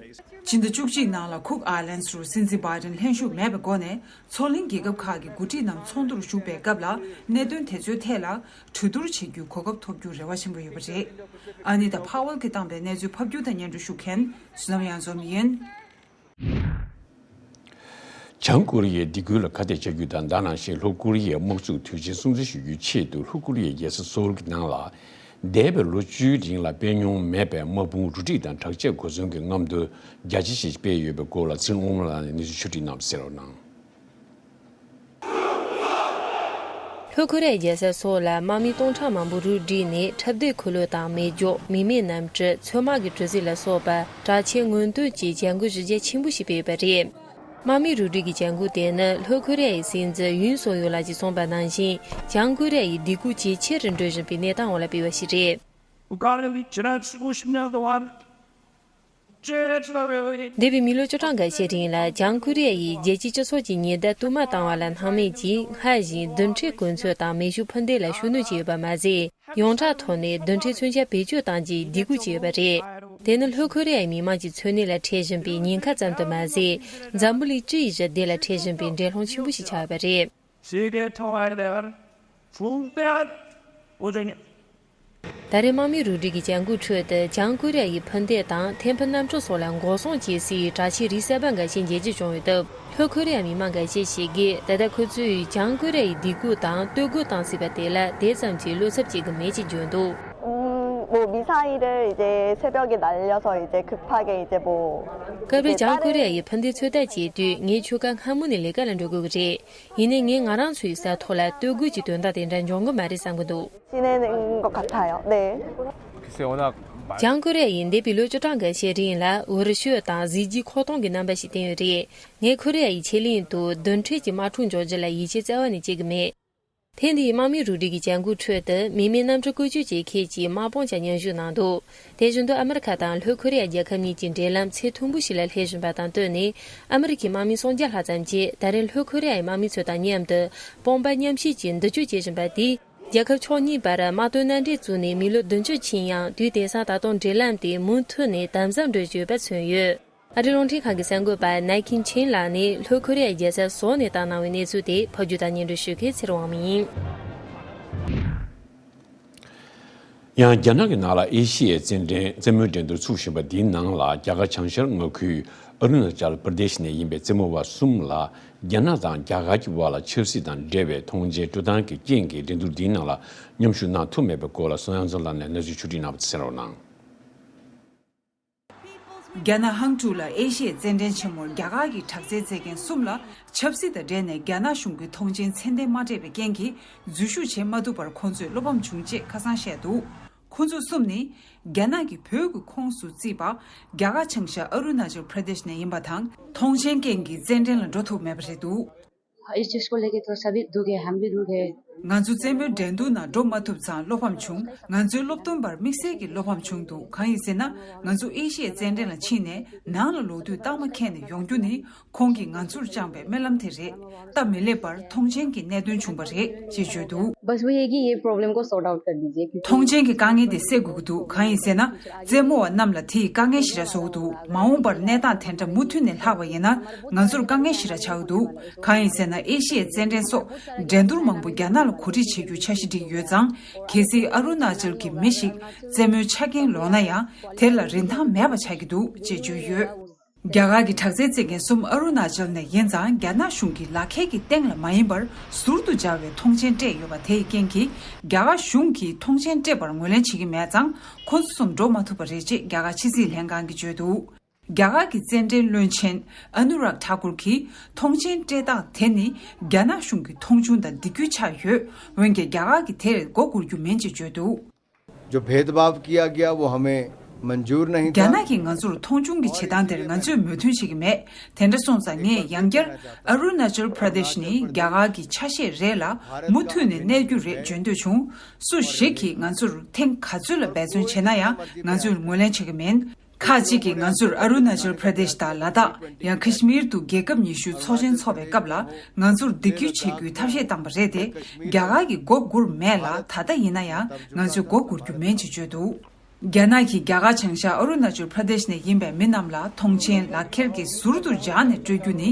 སྤྱི་ཟླ་བཅུ་གཅིག་ནང་ལ་ཁུག་ཨའི་ལན་རུ་སྲིད་འཛིན་བྷའི་ཌེན་ལྷན་ཞུགས་མེད་པའི་སྒོ་ནས། མཚོ་གླིང་རྒྱལ་ཁབ་ཁག་གི་འགོ་ཁྲིད་རྣམས་ཚོགས་འདུར་ཞུགས་པའི་སྐབས་ལ། གནད་དོན་དེ་ཚོའི་ཐད་ལ་གྲོས་བསྡུར་བྱེད་རྒྱུའི་གོ་སྐབས་ཐོབ་རྒྱུར་རེ་བ་ཆེན་པོ་ཡོད་པ་རེད། ཨ་ནི་ཏཱ་ཕ་ཝལ་གྱིས་བཏང་པའི་གནས་ཚུལ་ཕབ་སྒྱུར་དང་སྙན་སྒྲོན་ཞུ་མཁན་བསོད་ནམས་གཡང་འཛོམས་ཡིན། བྱང་ཀོ་རི་ཡའི་སྡིགས་སྐུལ་ལ་ཁ་གཏད་བཅག་རྒྱུ་དང་། ད་ནང་བཞིན་ལྷོ་ཀོ་རི་ཡའི་དམག་འཛུགས་དུས་ཆེན་སྲུང་བརྩི་ཞུ་རྒྱུའི་ཆེད་དུ། ལྷོ་ཀོ་རི་ཡའི་རྒྱལ་ས་སོལ་གྱི་ནང་ལ། འདས་པའི་ལོ་བཅུའི་རིང་ལ་སྤེལ་མྱོང་མེད་པའི་དམག་དཔུང་རུ་སྒྲིག་དང་དྲག་ཆས་གོ་མཚོན་གྱི་རྔམ་སྟོན་རྒྱ་ཆེ་ཞིག་སྤེལ་ཡོད་པའི་སྐོར་ལ། ཚེ་རིང་དབང་མོ་ལགས་ནས་གནས་ཚུལ་ཕྱོགས་སྒྲིག་གནང་བ་གསན་རོགས་གནང་། ལྷོ་ཁོ་རེ་ཡའི་རྒྱལ་ས་སོལ་ལ་དམག་མི་སྟོང་ཕྲག་མང་པོ་རུ་བསྒྲིགས་ནས། འཁྲབ་སྟོན་འཁོར་ལོ་དང་། མེ་སྒྱོགས། མི་མེད་གནམ་གྲུ། ཚོད་དམག་གི་གྲུ་གཟིངས་ལ་སོགས་པ་དྲག་ཆས་སྔོན་ཐོན་གྱི་བྱ་འགུལ་བཞི་རྒྱ་ཆེན་པོ་ཞིག་སྤེལ་ཡོད་པ་རེད། དམག་མིའི་རུ་སྒྲིག་གི་བྱ་འགུལ་དེ་ནི་ལྷོ་ཁོ་རེ་ཡའི་སྲིད་འཛིན་ཡུན་སུག་ཡོལ་ལགས་ཀྱིས་གསུངས་པ་ནང་བཞིན། བྱང་ཀོ་རེ་ཡའི་སྡིགས་སྐུལ་ཇེ་ཆེ་རུ་འགྲོ་བཞིན་པའི་གནས་སྟངས་འོག་ལ་སྤེལ་བ་ཞིག་རེད། འདས་པའི་མི་ལོ་བཅུ་གྲངས་འགའ་ཤས་རིང་ལ། བྱང་ཀོ་རེ་ཡ་ཡིས་རྒྱལ་སྤྱིའི་སྤྱི་ཚོགས་ཀྱི་ཉེན་བརྡ་དུ་མ་བཏང་བ་ལ་སྣང་མེད་ཀྱིས། སྔར་བཞིན་རྡུལ་ཕྲན་གོ་མཚོན་དང་མེ་ཤུགས་འཕུར་མདེལ་ལ་ཤུགས་སྣོན་བྱས་ཡོད་པ་མ་ཟད། ཡོངས་གྲགས་ཐོག་ནས་རྡུལ་ཕྲན་མཚོན་ཆ་བེད་སྤྱོད་གཏང་རྒྱུའི་སྡིགས་སྐུལ་བྱས་ཡོད་པ་རེད། དེ་ནི་ལྷོ་ཁོ་རེ་ཡའི་མི་དམངས་ཀྱི་འཚོ་གནས་ལ་འཕྲད་བཞིན་པའི་ཉེན་ཁ་ཙམ་དུ་མ་ཟད། འཛམ་བུ་གླིང་སྤྱི་ཡི་ཞི་བདེ་ལ་འཕྲད་བཞིན་པའི་འགྲན་སློང་ཆེན་པོ་ཞིག་ཆགས་ཡོད་པ་རེད། ད་རེས་དམག་མིའི་རུ་སྒྲིག་གི་བྱ་འགུལ་ཁྲོད་དུ། བྱང་ཀོ་རི་ཡའི་འཕུར་མདེལ་དང་ཐན་ཕུ་གནམ་གྲུ་སོགས་ལ་འགོག་སྲུང་བྱེད་སའི་དྲག་ཆས་རིགས་གསར་པ་འགའ་ཤས་འཇལ་རྒྱུ་བྱུང་ཡོད་སྟབས། ལྷོ་ཁོ་རི་ཡའི་མི་མང་འགའ་ཤས་ཤིག་གིས། ད་ལྟ་ཁོ་ཚོས་བྱང་ཀོ་རི་ཡའི་སྡིགས་སྐུལ་དང་སྟོད་རྒོལ་བཏང་སྲིད་པ་དེ་ལ་དེ་ཙམ་གྱིས་བློ་འཚབ་བྱེད་ཀྱི་མེད་ཅེས་བརྗོད་འདུག 음, 뭐 미사일을 이제 새벽에 날려서 이제 급하게 이제 뭐 སྐབས་རེ་བྱང་ཀོ་རི་ཡ་ཡིས་འཕུར་མདེལ་ཚོད་ལྟ་བྱེད་དུས། ངས་ཁྱོ་ག་སྔ་མོ་ནས་ལས་ཀ་ལ་འགྲོ་དགོས་ཀྱི་རེད། ཡིན་ནའི་ངས་ང་རང་ཚོའི་ས་ཐོག་ལ་སྟོད་རྒོལ་གྱི་དོན་དག་དེ་འདྲ་འབྱུང་གི་མ་རེད་བསམ་གྱི་འདུག 지내는 것 같아요. 네. 글쎄, 워낙 བྱང་ཀོ་རི་ཡ་ཡིས་འདས་པའི་ལོ་བཅུ་གྲངས་འགའ་ཤས་རིང་ལ་འུར་ཤོད་དང་གཟི་བརྗིད་མཁོ་གཏོང་གི་རྣམ་པ་ཞིག་བསྟན་ཡོད་རེད། ངས་ཁོ་རི་ཡ་ཡི་ཆེད་གླིང་དུ་རྡུལ་ཕྲན་གྱི་དམག་འཁྲུག་འཇོག་རྒྱུ་ལ་ཡིད་ཆེས་རྩ་བ་ནས་བྱེད་ཀྱི་མེད། ཐེངས་འདིའི་དམག་མིའི་རུ་སྒྲིག་གི་བྱ་འགུལ་ཁྲོད་དུ། མི་མེད་གནམ་གྲུ་བཀོལ་སྤྱོད་བྱེད་མཁན་གྱི་དམག་དཔུང་ཀྱང་མཉམ་ཞུགས་གནང་འདུག་དེ་བཞིན་དུ་ཨ་མི་རི་ཁ་དང་ལྷོ་ཁོ་རི་ཡ་རྒྱལ་ཁབ་གཉིས་ཀྱི་འབྲེལ་ལམ་ཚད་མཐོན་པོ་ཞིག་ལ་སླེབས་བཞིན་པ་དང་བསྟུན་ནས། ཨ་མི་རི་ཁའི་དམག་མི་སུམ་བརྒྱ་ལྷག་ཙམ་གྱིས་ད་རེས་ལྷོ་ཁོ་རི་ཡའི་དམག་མི་ཚོ་དང་མཉམ་དུ་དཔུང་པ་མཉམ་གཤིབ་ཀྱིས་མདུན་སྐྱོད་བྱེད་བཞིན་པ་དེས། རྒྱལ་ཁབ་ཕྱོགས་གཉིས་བར་དམག་དོན་མནའ་འབྲེལ་བཙུགས་ནས་མི་ལོ་བདུན་ཅུ་ཕྱིན་ཡང་། དུས་དེང་སང་ད་དུང་འབྲེལ་ལམ་དེ་མུ་མཐུད་ནས་དམ་ཟབ་འགྲོ་བཞིན་ཡོད་པ་མཚོན་ཡོད། ཨ་རིའི་རླུང་འཕྲིན་ཁང་གི་གསར་འགོད་པ་ནའི་ཁིན་ཆིན་ལགས་ནས་ལྷོ་ཁོ་རི་ཡའི་རྒྱལ་ས་སོལ་ནས་བཏང་གནང་བའི་གནས་ཚུལ་དེ་ཕབ་སྒྱུར་དང་སྙན་སྒྲོན་ཞུ་མཁན་ཚེ་རིང་དབང་མོ་ཡིན། ཡང་རྒྱ་ནག་གི་ནང་ལ་ཨེ་ཤི་ཡའི་རྩེད་འགྲན། རྩེད་མོའི་འགྲན་བསྡུར་ཚུགས་བཞིན་པ་འདིའི་ནང་ལ། རྒྱ་གར་བྱང་ཤར་མངའ་ཁུལ་ཨ་རུ་ན་ཅལ་པར་དེ་ཤི་ནས་ཡིན་པའི་རྩེད་མོ་བ་གསུམ་ལ། རྒྱ་ནག་དང་རྒྱ་གར་གྱི་བར་ལ་ཆབ་སྲིད་དང་འབྲེལ་བའི་ཐོངས་མཆན་སྤྲོད་སྟངས་ཀྱི་རྐྱེན་གྱིས། འགྲན་བསྡུར་འདིའི་ནང་ལ་མཉམ་ཞུགས་གནང་ཐུབ་མེད་པའི་སྐོར་ལ། བསོད་ནམས་བཟང་ལགས་ནས་གནས་ཚུལ་ཕྱོགས་སྒྲིག་གནང་བ་གསན་རོགས་གནང་། རྒྱ་ནག་ཧང་ཀྲུག་ལ་ཨེ་ཤི་ཡའི་རྩེད་འགྲན་ཆེན་མོར་རྒྱ་གར་གྱི་དྲག་རྩལ་རྩེད་མཁན་གསུམ་ལ་ཆབ་སྲིད་དང་འབྲེལ་ནས་རྒྱ་ནག་གཞུང་གི་ཐོངས་མཆན་མཚན་ལྡན་མ་སྤྲད་པའི་རྐྱེན་གྱིས། འཛུལ་ཞུགས་བྱེད་མ་ཐུབ་པར་ཁོང་ཚོས་བློ་ཕམ་བྱུང་ཅེས་ཁ་སང་བཤད་འདུག་ཁོང་ཚོ་གསུམ་ནི། རྒྱ་ནག་གི་བོད་ཀྱི་ཁོངས་སུ་བརྩིས་པ། རྒྱ་གར་བྱང་ཤར་ཨ་རུ་ན་ཅལ་པྲ་དེཤ་ནས་ཡིན་པ་དང་། ཐོངས་མཆན་རྐྱེན་གྱིས་རྩེད་འགྲན་ལ་འགྲོ་ཐུབ་མེད་པ་རེད་འདུག इस चीज़ को लेके थोड़ा सा भी दुख है, हम भी दुख है। ང་ཚོ་རྩེད་མོའི་འགྲན་བསྡུར་ནང་འགྲོ་མ་ཐུབ་ཙང་བློ་ཕམ་བྱུང་། ང་ཚོའི་སློབ་སྟོན་པར་དམིགས་བསལ་གྱི་བློ་ཕམ་བྱུང་འདུག་གང་ཡིན་ཟེར་ན། ང་ཚོ་ཨེ་ཤི་ཡའི་རྩེད་འགྲན་ལ་ཕྱིན་ནས་ནང་ལ་ལོག་དུས་རྟགས་མ་འཁྱེར་ནས་ཡོང་རྒྱུ་ནི། ཁོང་གིས་ང་ཚོར་བཅངས་པའི་སྨོན་ལམ་དེ་རེད། སྟབས་མི་ལེགས་པར་ཐོངས་མཆན་གྱི་གནད་དོན་བྱུང་བ་རེད་ཅེས་བརྗོད་འདུག बस वही है कि ये प्रॉब्लम को सॉर्ट आउट कर दीजिए, क्योंकि ཐོངས་མཆན་གྱི་དཀའ་ངལ་དེ་སེལ་དགོས་ཀྱི་འདུག་གང་ཡིན་ཟེར་ན། རྩེད་མོ་བ་རྣམས་ལ་དེ་ཡིས་དཀའ་ངལ་ཞེ་དྲག་བཟོ་གི་འདུག་མ་འོངས་པར་གནས་སྟངས་དེ་འདྲ་མུ་མཐུད་ནས་ལྷག་པ་ཡིན་ན། ང་ཚོར་དཀའ་ངལ་ཞེ་དྲག་ཆགས་ཀྱི་འདུག་གང་ཡིན་ཟེར་ན། ཨེ་ཤི་ཡའི་རྩེད་འགྲན་སོགས་འགྲན་བསྡུར་མང་པོ་རྒྱ་ནག་ལ་གོ་སྒྲིག་བྱེད་རྒྱུའི་འཆར་གཞི་བསྒྲིགས་ཡོད་ཙང་། གལ་སྲིད་ཨ་རུ་ན་ཅལ་གྱི་མི་ཞིག་རྩེད་མོའི་ཆ་རྐྱེན་ལོག་ན་ཡང་། དེ་ལ་རིན་ཐང་མེད་པ་ཆགས་ཀྱི་འདུག་ཅེས་བརྗོད་ཡོད། རྒྱ་གར་གྱི་དྲག་རྩལ་རྩེད་མཁན་གསུམ་ཨ་རུ་ན་ཅལ་ནས་ཡིན་ཙང་། རྒྱ་ནག་གཞུང་གི་ལག་ཁྱེར་གྱི་སྟེང་ལ་མ་ཡིན་པར་ཟུར་དུ་སྦྱར་བའི་ཐོངས་མཆན་སྤྲད་ཡོད་པ་དེའི་རྐྱེན་གྱིས། རྒྱ་གར་གཞུང་གིས་ཐོངས་མཆན་སྤྲད་པར་ངོས་ལེན་བྱེད་ཀྱི་མེད་ཙང་། ཁོ་ཚོ་གསུམ་འགྲོ་མ་ཐུབ་པ་རེད་ཅེས་རྒྱ་གར་ཕྱི་སྲིད་ལྷན་ཁང་གིས་བརྗོད་འདུག་རྒྱ་གར་གྱི་རྩེད་འགྲན་བློན་ཆེན་ཨ་ནུ་རག་ཐ་ཀུར་གྱིས་མཐོང་མཆན་སྤྲད་སྟངས་དེ་ནི་རྒྱ་ནག་གཞུང་གི་མཐོང་ཆུང་དང་སྡིགས་སྐུལ་ཆགས་ཡོད། འོན་ཀྱང་རྒྱ་གར་གྱིས་དེར་མགོ་སྒུར་རྒྱུ་མིན་ཅེས་བརྗོད་འདུག། जो भेदभाव किया गया वो हमें मंजूर नहीं རྒྱ་था। ནག་གིས་ང་ཚོར་མཐོང་ཆུང་གི་བྱེད་སྟངས་དེར་ང་ཚོས་མོས་མཐུན་བྱེད་ཀྱི་མེད། དེ་འདྲ་སོང་ཙང་ངས་ཡང་བསྐྱར་ཨ་རུ་ན་ཅལ་པྲ་དེཤ་ནི་རྒྱ་གར་གྱི་ཆ་ཤས་རེད་ལ་མུ་མཐུད་ནས་གནས་རྒྱུ་རེད་བརྗོད་འདོད་བྱུང་། སུ་ཞིག་གིས་ང་ཚོར་ཐེངས་ག་ཚོད་ལ་འབད་བརྩོན་བྱས་ན་ཡང་ང་ཚོས་ངོས་ལེན་བྱེད་ཀྱི་མིན། ཁག་ཅིག་གིས་ང་ཚོར་ཨ་རུ་ན་ཅལ་པྲ་དེཤ་དང་ལ་དྭགས། ཡང་ཁ་ཤི་མིར་དུ་རྒྱལ་ཁབ་ཉི་ཤུའི་ཚོགས་ཆེན་འཚོགས་པའི་སྐབས་ལ་ང་ཚོར་སྡིགས་སྐུལ་བྱེད་རྒྱུའི་ཐབས་ཤེས་བཏང་པ་རེད་དེ། རྒྱ་གར་གྱིས་མགོ་སྒུར་མེད་ལ་ད་ལྟ་ཡིན་ན་ཡང་ང་ཚོས་མགོ་སྒུར་རྒྱུ་མིན་ཅེས་བརྗོད་འདུག། རྒྱ་ནག་གིས་རྒྱ་གར་བྱང་ཤར་ཨ་རུ་ན་ཅལ་པྲ་དེཤ་ནས་ཡིན་པའི་མི་རྣམས་ལ་མཐོང་མཆན་ལག་ཁྱེར་གྱི་ཟུར་དུ་སྦྱར་ནས་སྤྲོད་རྒྱུ་ནི་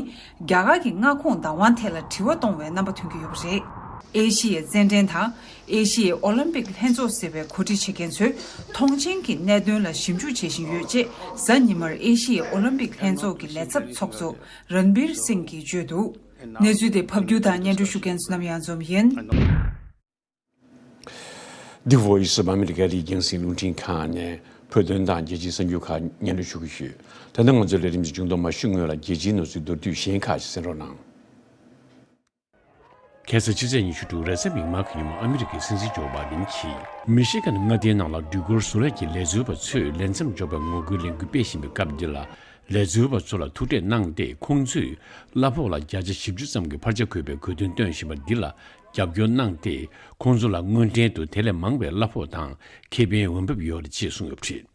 རྒྱ་གར་གྱི་མངའ་ཁོངས་བདག་དབང་ཐད་ལ་དྲི་བ་གཏོང་བའི་རྣམ་པ་ཐོན་གྱི་ཡོད་པ་རེད། ཨེ་ཤི་ཡའི་རྩེད་འགྲན་དང་། ཨེ་ཤི་ཡའི་ཨོ་ལིམ་པིག་ལྷན་ཚོགས་ཟེར་བས་གོ་སྒྲིག་བྱེད་མཁན་ཚོས་མཐོང་མཆན་གྱི་གནད་དོན་ལ་ཞིབ་འཇུག་བྱེད་བཞིན་ཡོད་ཅེས་གཟའ་ཉི་མར་ཨེ་ཤི་ཡའི་ཨོ་ལིམ་པིག་ལྷན་ཚོགས་ཀྱི་ལས་ཚབ་ཚོགས་གཙོ་རན་བིར་སིང་གིས་བརྗོད་འདུག། གནས་ཚུལ་དེ་ཕབ་སྒྱུར་དང་སྙན་སྒྲོན་ཞུ་མཁན་བསོད་ནམས་གཡང་འཛོམས་ཡིན། འདི་Voice of America ཨ་རིའི་རྒྱང་སྲིང་རླུང་འཕྲིན་ཁང་ནས་བོད་དོན་དང་རྒྱལ་སྤྱིའི་གསར་འགྱུར་ཁག་སྙན་སྒྲོན་ཞུ་གི་ཡོད། ད་ལྟ་ང་ཚོའི་ལས་རིམ་གྱི་མཇུག་ཏུ་མ་ཞུ་སྔོན་ལ་རྒྱལ་སྤྱིའི་ནང་གསེས་མདོར་བསྡུས་གཞན་ཁག་ཅིག་གསན་རོགས་གནང་། ཁ་སང་ཕྱི་ཚེས་ཉི་ཤུ་དྲུག་རེས་གཟའ་མིག་དམར་གྱི་ཉིན་མོ་ཨ་མི་རི་ཀའི་སྲིད་འཛིན་ཇོ་བྷའི་ཌེན་གྱིས་མི་ཤི་གན་མངའ་སྡེའི་ནང་ལ་སྦྲུལ་སྒོར་བཟོ་ལས་ཀྱི་ལས་བཟོ་བ་ཚོས་ལས་མཚམས་འཇོག་པའི་ངོ་རྒོལ་ལས་འགུལ་སྤེལ་བཞིན་པའི་སྐབས་འདི་ལ། ལས་བཟོ་བ་ཚོ་ལ་ཐུག་འཕྲད་གནང་སྟེ་ཁོང་ཚོས་གླ་ཕོགས་ལ་བརྒྱ་ཆ་བཞི་བཅུ་ཙམ་གྱི་འཕར་ཆ་དགོས་པའི་དགོས་འདུན་བཏོན་བཞིན་པ་འདི་ལ་རྒྱབ་སྐྱོར་གནང་སྟེ། ཁོང་ཚོ་ལ་དངུལ་འབྲེལ་དུ་དེ་ལས་མང་བའི་གླ་ཕོགས་དང་ཁེ་ཕན་འོས་འབབ་ཡོད་རེད་ཅེས་གསུངས་ཡོད་པ་རེད།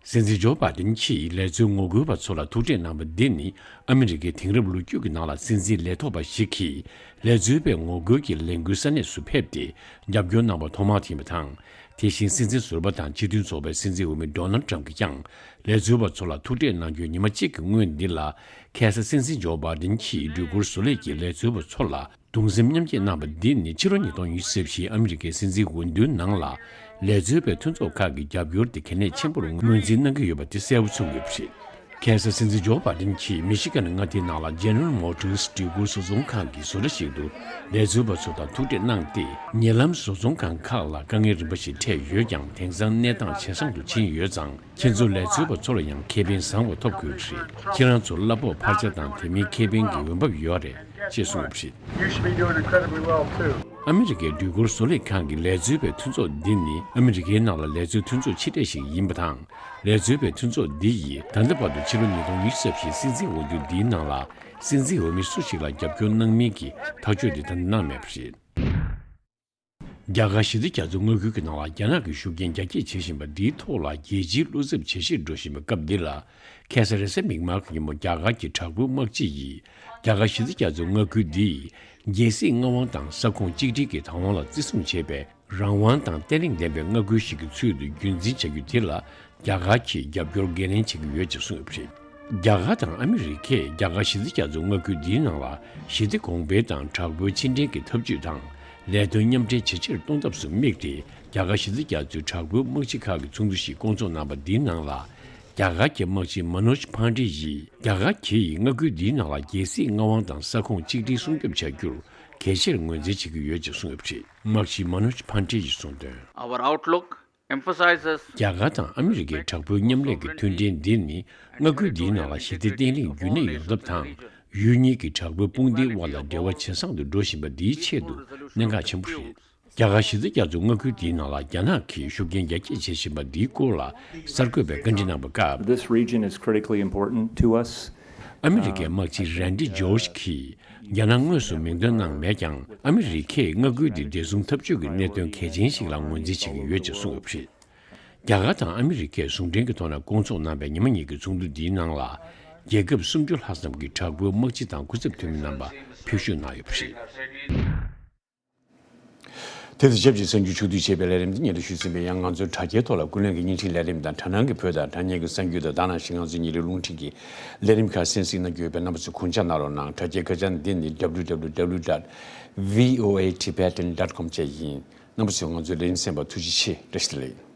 སྲིད་འཛིན་ཇོ་བྷའི་ཌེན་གྱིས་ལས་བཟོའི་ངོ་རྒོལ་བ་ཚོ་ལ་ཐུག་འཕྲད་གནང་བ་འདི་ནི་ཨ་མི་རི་ཀའི་དེང་རབས་ལོ་རྒྱུས་ཀྱི་ནང་ལ་སྲིད་འཛིན་ལས་ཐོག་པ་ཞིག་གིས་ལས་བཟོ་བའི་ངོ་རྒོལ་གྱི་ལས་འགུལ་ས་གནས་སུ་ཕེབས་ཏེ་རྒྱབ་སྐྱོར་གནང་བ་ཐོག་མ་དེ་ཡིན་པ་དང་། དེ་བཞིན་སྲིད་འཛིན་ཟུར་པ་དང་སྤྱི་མཐུན་ཚོགས་པའི་སྲིད་འཛིན་འོས་མི་ཌོ་ནལ་ཌི་ཊརམ་ཕི་གིས་ཀྱང་ལས་བཟོ་བ་ཚོ་ལ་ཐུག་འཕྲད་གནང་རྒྱུའི་ཉི་མ་གཅིག་གི་སྔོན་འདི་ལ། ཁ་སང་སྲིད་འཛིན་ཇོ་བྷའི་ཌེན་གྱིས་སྦྲུལ་སྒོར་བཟོ་ལས་ཀྱི་ལས་བཟོ་བ་ཚོ་ལ་གདུང་སེམས་མཉམ་སྐྱེད་གནང་བ་འདི་ནི་ཕྱི་ལོ་ཉིས་སྟོང་ཉི་ཤུ་རྩ་བཞིའི་ཨ་མི་རི་ཀའི་སྲིད་འཛིན་འོས་བསྡུའི་ནང་ལ་ལས་བཟོ་བའི་མཐུན་ཚོགས་ཁག་གི་རྒྱབ་སྐྱོར་དེ་གལ་གནད་ཆེན་པོར་ངོས་འཛིན་གནང་གི་ཡོད་པ་དེ་གསལ་པོ་མཚོན་གྱི་ཡོད་པ་རེད། ཁ་སང་སྲིད་འཛིན་ཇོ་བྷའི་ཌེན་གྱིས་མི་ཤི་གན་མངའ་སྡེའི་ནང་ལ་General Motors སྦྲུལ་སྒོར་བཟོ་ཚོང་ཁང་གི་བཟོ་གྲྭ་ཞིག་ཏུ་ལས་བཟོ་བ་ཚོ་དང་ཐུག་འཕྲད་གནང་སྟེ། ཉེ་ལམ་བཟོ་ཚོང་ཁང་ཁག་ལ་དཀའ་ངལ་རིམ་པ་ཞིག་འཕྲད་ཡོད་ཀྱང་དེང་སང་གནས་སྟངས་ཇེ་བཟང་དུ་ཕྱིན་ཡོད་ཙང་། ཁྱེད་ཚོ་ལས་བཟོ་བ་ཚོ་ལ་ཡང་ཁེ་ཕན་བཟང་བ་ཐོབ་དགོས་ཀྱི་རེད། ཁྱེད་རང་ཚོར་གླ་ཕོགས་འཕར་ཆ་དང་དེ་མིན་ཁེ་ཕན་གྱི་འོས་འབབ་ཡོད་རེད་ཅེས་གསུངས་པ་རེད། You should be doing incredibly well too. ཨ་མི་རི་ཀའི་སྦྲུལ་སྒོར་བཟོ་ལས་ཁང་གི་ལས་བཟོ་བའི་མཐུན་ཚོགས་འདི་ནི་ཨ་མི་རི་ཀའི་ནང་ལ་ལས་བཟོའི་མཐུན་ཚོགས་ཆེ་གྲས་ཤིག་ཡིན་པ་དང་། ལས་བཟོ་བའི་མཐུན་ཚོགས་འདི་ཡིས་ད་ལྟ་བར་དུ་ཕྱི་ལོ་ཉིས་སྟོང་ཉི་ཤུ་རྩ་བཞིའི་སྲིད་འཛིན་འོས་བསྡུ་འདིའི་ནང་ལ་སྲིད་འཛིན་འོས་མི་སུ་ཞིག་ལ་རྒྱབ་སྐྱོར་གནང་མིན་གྱི་ཐག་གཅོད་དེ་ད་ལྟ་གནང་མེད་པ་རེད། རྒྱ་གར་ཞི་བདེ་རྒྱ་མཚོ་མངའ་ཁུལ་གྱི་ནང་ལ་རྒྱ་ནག་གིས་ཤུགས་རྐྱེན་རྒྱ་སྐྱེད་བྱེད་བཞིན་པ་འདིའི་ཐོག་ལ་རྒྱལ་སྤྱིའི་བློ་འཚབ་ཇེ་ཆེར་འགྲོ་བཞིན་པའི་སྐབས་འདི་ལ། ཁ་སང་རེས་གཟའ་མིག་དམར་གྱི་ཉིན་མོ་རྒྱ་གར་གྱི་དྲག་པོའི་དམག་སྤྱི་ཡིས་རྒྱ་གར་ཞི་བདེ་རྒྱ་མཚོ་མངའ་ཁུལ་འདིས་རྒྱལ་སྲིད་མངའ་དབང་དང་ས་ཁོངས་གཅིག་སྒྲིལ་གྱི་བདག་དབང་ལ་བརྩི་སྲུང་བྱེད་པའི་རང་དབང་དང་བརྟན་ལྷིང་ལྡན་པའི་མངའ་ཁུལ་ཞིག་གི་ཚུལ་དུ་རྒྱུན་འཛིན་བྱ་རྒྱུ་དེ་ལ། རྒྱ་གར་གྱིས་རྒྱབ་སྐྱོར་འགན་ལེན་བྱེད་ཀྱི་ཡོད་ཅེས་གསུངས་ཡོད་པ་རེད། རྒྱ་གར་དང་ཨ་མི་རི་ཀས་རྒྱ་གར་ཞི་བདེ་རྒྱ་མཚོ་མངའ་ཁུལ་འདིའི་ནང་ལ་ཞི་བདེ་གོང་འཕེལ་དང་དྲག་པོའི་ཕྱི་འབྲེལ་གྱི་འཐབ་ཇུས་དང་ལས་དོན་མཉམ་འབྲེལ་ཇེ་ཆེར་གཏོང་ཐབས་སུ་དམིགས་ཏེ། རྒྱ་གར་ཞི་བདེ་རྒྱ་མཚོའི་དྲག་པོའི་དམག་སྤྱི་ཁག་གི་ཚོགས་འདུ་ཞིག་བསྐོང་ཚོགས་གནང་བ་འདིའི་ནང་ལ། རྒྱ་གར་གྱི་དམག་སྤྱི་མ་ནོཇ་ཕན་ཏྲེ་ཡིས་རྒྱ་གར་གྱིས་མངའ་ཁུལ་འདིའི་ནང་ལ་རྒྱལ་སྲིད་མངའ་དབང་དང་ས་ཁོངས་གཅིག་སྒྲིལ་སྲུང་སྐྱོབ་བྱ་རྒྱུར་གལ་ཆེར་ངོས་འཛིན་བྱེད་ཀྱི་ཡོད་ཅེས་གསུངས་ཡོད་པ་རེད། དམག་སྤྱི་མ་ནོཇ་ཕན་ཏྲེ་ཡིས་གསུངས་དོན། Our outlook emphasizes རྒྱ་གར་དང་ཨ་མི་རི་ཀའི་དྲག་པོའི་མཉམ་ལས་ཀྱི་མཐུན་འབྲེལ་འདི་ནི་མངའ་ཁུལ་འདིའི་ནང་ལ་ཞི་བདེ་བརྟན་ལྷིང་རྒྱུན་གནས་ཡོང་ཐབས་དང་། ཡུལ་གཉིས་ཀྱི་དྲག་པོའི་དཔུང་སྡེའི་དབར་ལ་འབྲེལ་བ་ཇེ་བཟང་དུ་འགྲོ་བཞིན་པ་འདིའི་ཆེད་དུ་གནད་འགག་ཆེན་པོ་རེད། རྒྱ་གར་ཞི་བདེ་རྒྱ་མཚོ་མངའ་ཁུལ་འདིའི་ནང་ལ་རྒྱ་ནག་གིས་ཤུགས་རྐྱེན་རྒྱ་སྐྱེད་བྱེད་བཞིན་པ་འདིའི་སྐོར་ལ་གསར་འགོད་པས་བཀའ་འདྲི་གནང་བའི་སྐབས། This region is critically important to us. ཨ་མི་རི་ཀའི་དམག་སྤྱི་རན་ཌི་ཇོརྗ་གིས་རྒྱ་ནག་དངོས་སུ་མིང་འདོན་གནང་མེད་ཀྱང་། ཨ་མི་རི་ཀས་མངའ་ཁུལ་འདི་བདེ་སྲུང་འཐབ་ཇུས་ཀྱི་གནད་དོན་གལ་ཆེན་ཞིག་ལ་ངོས་འཛིན་བྱེད་ཀྱི་ཡོད་ཅེས་གསུངས་ཡོད་པ་རེད། རྒྱ་གར་དང་ཨ་མི་རི་ཀས་ཟུང་འབྲེལ་གྱི་ཐོག་ནས་བསྐོང་ཚོགས་གནང་བའི་ཉི་མ་གཉིས་ཀྱི་ཚོགས་འདུ་འདིའི་ནང་ལ། རྒྱལ་ཁབ་སུམ་ཅུ་ལྷག་ཙམ་གྱི་དྲག་པོའི་དམག་སྤྱི་དང་སྐུ་ཚབ་འཐུས་མི་རྣམ་པ་ཕེབས་ཞུགས་གནང་ཡོད་པ་རེད། དེ་དང་ཆབས་ཅིག་གསར་འགྱུར་ཕྱོགས་བསྡུས་བྱས་པའི་ལས་རིམ་འདི་སྙན་སྒྲོན་ཞུས་ཟིན་པས། ཡང་ང་ཚོའི་དྲ་རྒྱའི་ཐོག་ལ་ཀུན་གླེང་གི་བརྙན་འཕྲིན་ལས་རིམ་དང་དྲ་སྣང་གི་བོད་དང་དྲ་བརྙན་གྱི་གསར་འགྱུར་དང་། ད་ནང་བཞིན་ང་ཚོའི་ཉིན་རེའི་རླུང་འཕྲིན་གྱི་ལས་རིམ་ཁག་གསན་གཟིགས་གནང་རྒྱུ་ཡོད་པས། རྣམ་པ་ཚོས་གུང་ཆ་གནང་རོགས་གནང་། དྲ་རྒྱའི་སྐར་རྐྱང་འདི་ནི་W W W dot V O A Tibetan dot com བཅས་ཡིན། རྣམ་པ་ཚོས་ང་ཚོའི་ལས་རིམ་གསན་པར་ཐུགས་རྗེ་ཆེ། བཀྲ་ཤིས་བདེ་ལེགས།